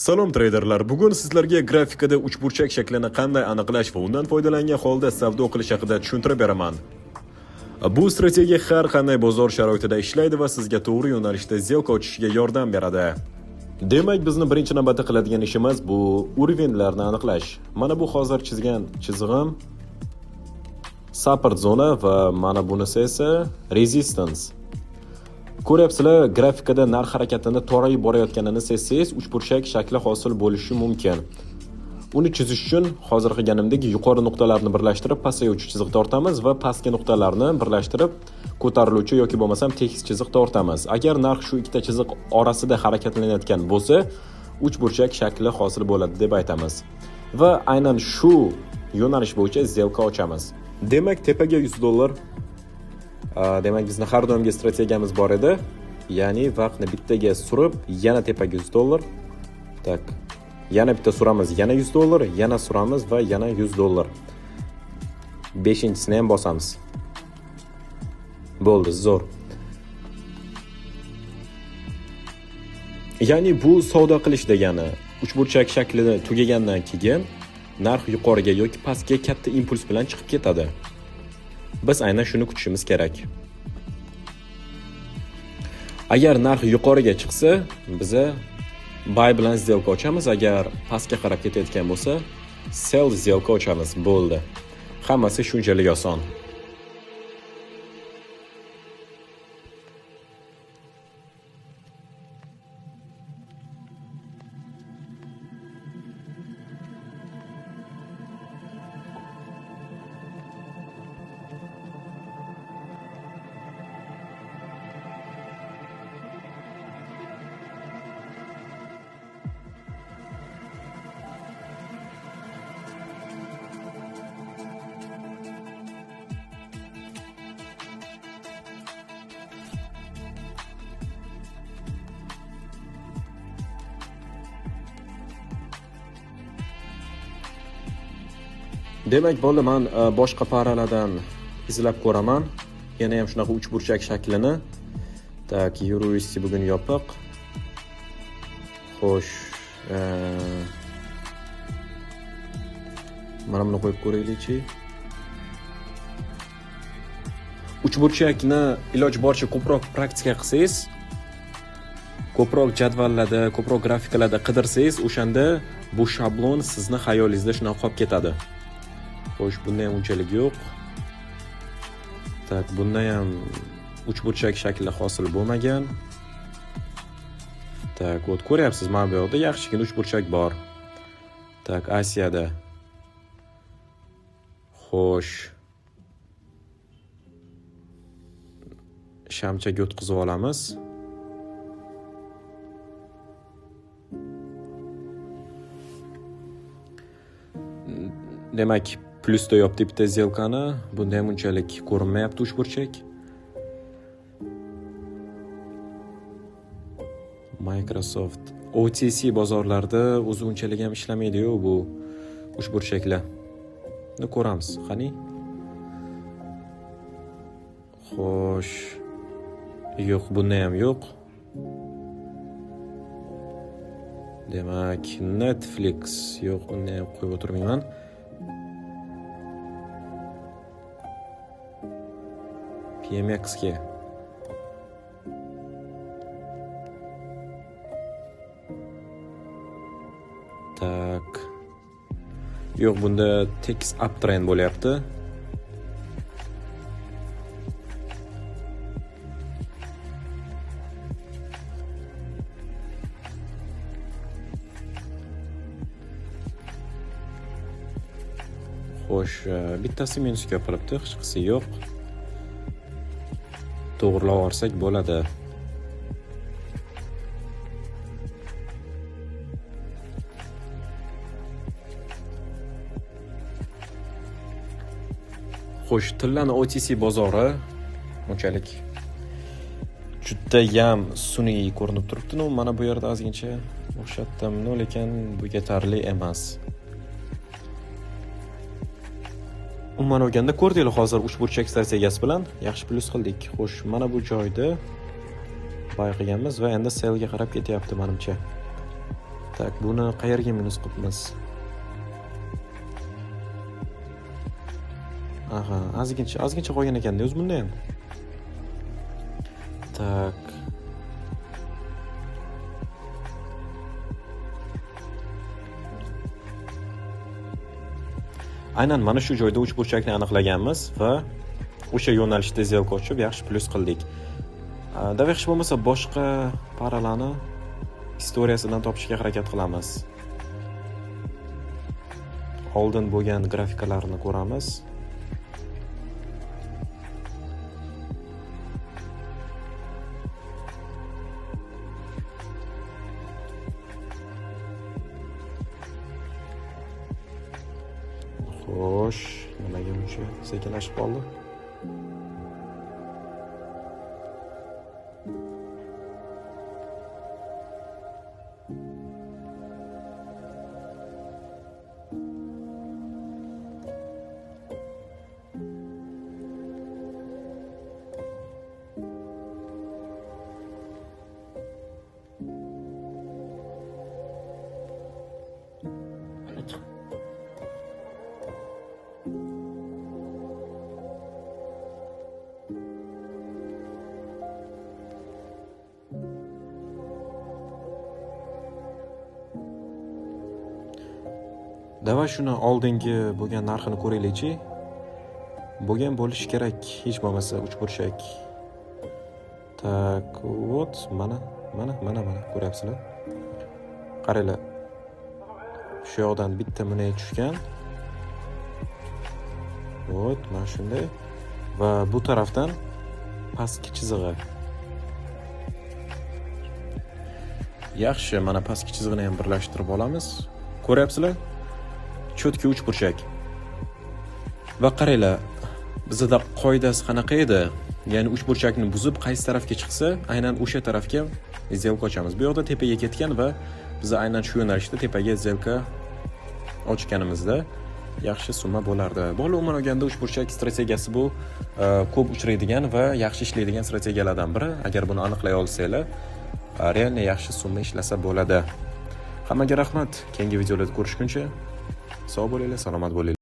Salom treyderlar, bugun sizlarga grafikada uchburchak shaklini qanday aniqlash va undan foydalangan holda savdo qilish haqida tushuntirib beraman. Bu strategiya har qanday bozor sharoitida ishlaydi va sizga to'g'ri yo'nalishda сделка ochishga yordam beradi. Demak, bizni birinchi navbatda qiladigan ishimiz bu уровеньlarni aniqlash. Mana bu hozir chizgan chizig'im support zona va mana bunisi esa resistance. Ko'ryapsizlar, grafikada narx harakatini torayib borayotganini sezsangiz, uchburchak shakli hosil bo'lishi mumkin. Uni chizish uchun hozir qilganimdek yuqori nuqtalarni birlashtirib pasayuvchi chiziq tortamiz va pastki nuqtalarni birlashtirib ko'tariluvchi yoki bo'lmasam tekis chiziq tortamiz. Agar narx shu ikkita chiziq orasida harakatlanayotgan bo'lsa, uchburchak shakli hosil bo'ladi deb aytamiz. Va aynan shu yo'nalish bo'yicha сделка ochamiz. Demak, tepaga $100. Demak, bizni har doimgi strategiyamiz bor edi. Ya'ni vaqtni bittaga surib, yana tepaga $100. Tak. Yana bitta suramiz, yana $100, yana suramiz va yana $100. 5-chisini ham bosamiz. Bo'ldi, zo'r. Ya'ni bu savdo qilish degani. Uchburchak shaklini tugagandan keyin narx yuqoriga yoki pastga katta impuls bilan chiqib ketadi. Biz aynan shuni kutishimiz kerak. Agar narx yuqoriga chiqsa, biza buy bilan сделка ochamiz. Agar pastga qarab ketayotgan bo'lsa, sell сделка ochamiz. Bo'ldi. Hammasi shunchalik oson. Demak, bo'ldi, men boshqa paralardan izlab ko'raman. Yana ham shunaqa uchburchak shaklini. Tak, Euro USD bugun yopiq. Xo'sh, mana buni qo'yib ko'raylikchi. Uchburchakni iloji boricha ko'proq praktika qilsangiz, ko'proq jadvallarda, ko'proq grafikalarda qidirsangiz, o'shanda bu shablon sizni xayolingizda shunaqa qolib ketadi. Xo'sh, bunda ham unchalik yo'q. Tak, bunda ham uchburchak shakli hosil bo'lmagan. Tak, вот ko'ryapsiz, mana bu yoqda yaxshigina uchburchak bor. Tak, Asiyada. Xo'sh. Shamchaga o'tkazib olamiz. Demak, plyusda yopdi bitta сделкani. Bunda ham unchalik ko'rinmayapti uchburchak. Microsoft OTC bozorlarida o'zi unchalik ham ishlamaydi-yu bu uchburchaklar. Uni ko'ramiz. Qani? Xo'sh. Yo'q, bunda ham yo'q. Demak, Netflix yo'q, uni ham qo'yib o'tirmayman. PMXga. Tak. Yo'q, bunda tekis uptrend bo'lyapti. Xo'sh, bittasi minusga yopilibdi, hechqisi yo'q. To'g'rilab olsak bo'ladi. Xo'sh, tillani OTC bozori unchalik judayam sun'iy ko'rinib turibdi. No, mana bu yerda ozgincha o'xshatdim, no, lekin bu yetarli emas. Umuman olganda ko'rdinglar hozir uchburchak strategiyasi bilan yaxshi plyus qildik. Xo'sh, mana bu joyda buy qilganmiz va endi sellga qarab ketyapti menimcha. Так, buni qayerga minus qilibmiz? Aha, ozgincha qolgan ekanda o'zi bunda ham. Tak. Aynan mana shu joyda uchburchakni aniqlaganmiz va o'sha yo'nalishda сделка ochib yaxshi plyus qildik. Davay hech bo'lmasa boshqa paralarni istoriyasidan topishga harakat qilamiz. Oldin bo'lgan grafikalarni ko'ramiz. Xo'sh, nimaga buncha sekinlashib qoldi? Davay shuni oldingi bo'lgan narxini ko'raylikchi. Bo'lgan bo'lishi kerak, hech bo'lmasa uchburchak. Tak, вот, mana ko'ryapsizlar. Qaranglar. Shu yoqdan bitta munay tushgan. Вот, mana shunday va bu tarafdan pastki chizig'i. Yaxshi, mana pastki chizig'ini ham birlashtirib olamiz. Ko'ryapsizlar? Cho'tki uchburchak. Va qaranglar, bizda qoidasi qanaqa edi? Ya'ni uchburchakni buzib qaysi tarafga chiqsa, aynan o'sha tarafga сделка ochamiz. Bu yoqda tepaga ketgan va biz aynan shu yo'nalishda tepaga сделка ochganimizda yaxshi summa bo'lardi. Bola umuman olganda uchburchak strategiyasi bu ko'p uchraydigan va yaxshi ishlaydigan strategiyalardan biri. Agar buni aniqlay olsanglar, realni yaxshi summa ishlasa bo'ladi. Hammaga rahmat. Keyingi videolarda ko'rishguncha sog' bo'linglar, salomat bo'linglar.